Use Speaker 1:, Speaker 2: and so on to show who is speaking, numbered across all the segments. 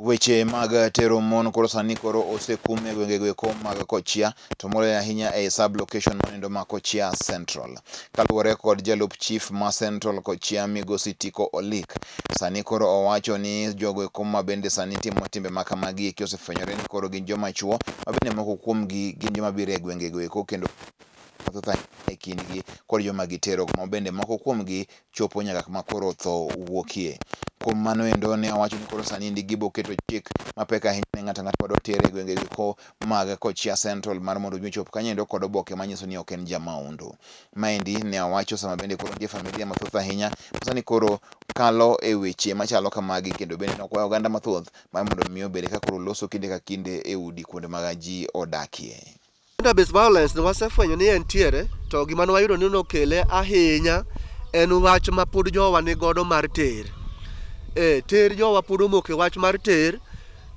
Speaker 1: Weche mag tero mon koro sani koro osekum e gwenge goeko mag Kochia, to moloyo ahinya e sub location manindo ma Kochia Central. Kaluwore kod jalup chief ma Central Kochia, Migosi Tiko Olik, sani koro owacho ni jogo eko ma bende sani timo timbe makamagi eki osefwenyore ni koro gin joma chuo, ma bende moko kuomgi gin joma biro e gwenge goeko, kendo mathoth ahinya e kindgi kod joma gitero, ma bende moko kuomgi chopo nyaka kama koro tho wuokie. Kuom mano endo, ne owacho ni koro sani endi gibo keto chik mapek ahinya ne ng'ato ang'ata madwa tere e gwenge go mag Kochia Central mar mondo mi ochop kanyo endo kod oboke manyiso ni ok en jamaundu. Maendi ne owacho sama bende koro nitie familia mathoth ahinya ma sani koro kalo e weche machalo kamagi, kendo bende nokwayo oganda mathoth mar mondo mi obed ka koro loso kinde ka kinde e udi kuonde ma ji odakie.
Speaker 2: Gender based violence ne wasefwenyo ni entiere, to gima ne wayudo ni nokele ahinya en wach ma pod jowa ni godo mar ter. E, ter jowa pod omoko e wach mar ter,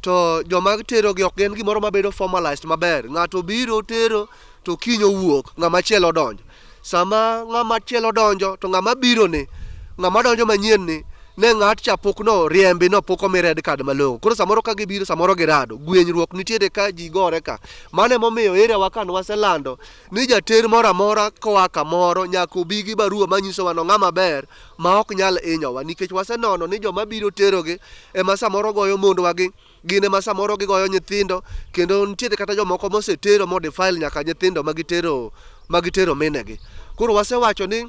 Speaker 2: to joma terogi ok gin gimoro mabedo formalized maber. Ng'ato biro tero to kiny owuok, ng'ama chielo donjo. Sama ng'ama chielo donjo to ng'ama biro ni, ng'ama donjo manyien ni, ne ng'at cha pok no riembi, no pok omi red card malong'o. Koro samoro ka gibiro, samoro girado. Gwenyruok nitiere ka, ji gore ka. Mano emomiyo area wa ka waselando ni jater moro amora koa kamoro nyaka obi gi barua manyisowa no ng'ama ber ma ok nyal hinyowa, nikech wasenono ni joma biro terogi ema samoro goyo mondwa gi, gin ema samoro gigoyo nyithindo, kendo nitiere kata jomoko mosetero mo defile nyaka nyithindo magitero minegi. Koro wasewacho ni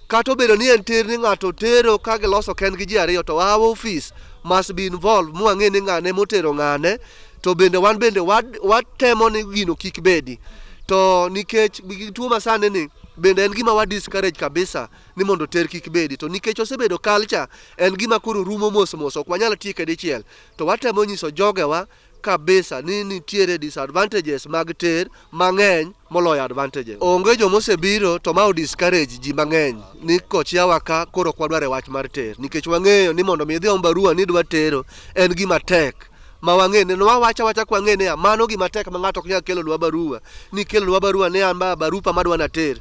Speaker 2: kata obedo ni en ter ni ng'ato tero ka giloso kendgi ji ariyo, to our office must be involved mwang'e ni ng'ane motero ng'ane, to bende wan bende watemo ni gino kik bedi. To nikech gi tuo masani ni bende en gima wa discourage kabisa ni mondo ter kik bedi, to nikech osebedo culture, en gima koro rumo mos mos, ok wanyal tieke dichiel. To watemo nyiso jogewa kabisa ni nitiere disadvantages mag ter mang'eny moloyo advantages. Onge jomosebiro to ma o discourage ji mang'eny ni kochiawa ka koro ok wadwar e wach mar ter, nikech wang'eyo ni mondo mi idhi om barua ni idwa tero en gima tek ma wang'e ni wawacho awacha kwang'e niya mano gima tek ma ng'ato ok nyal kelonwa barua ni kelonwa barua ni an ba barupa madwa nater.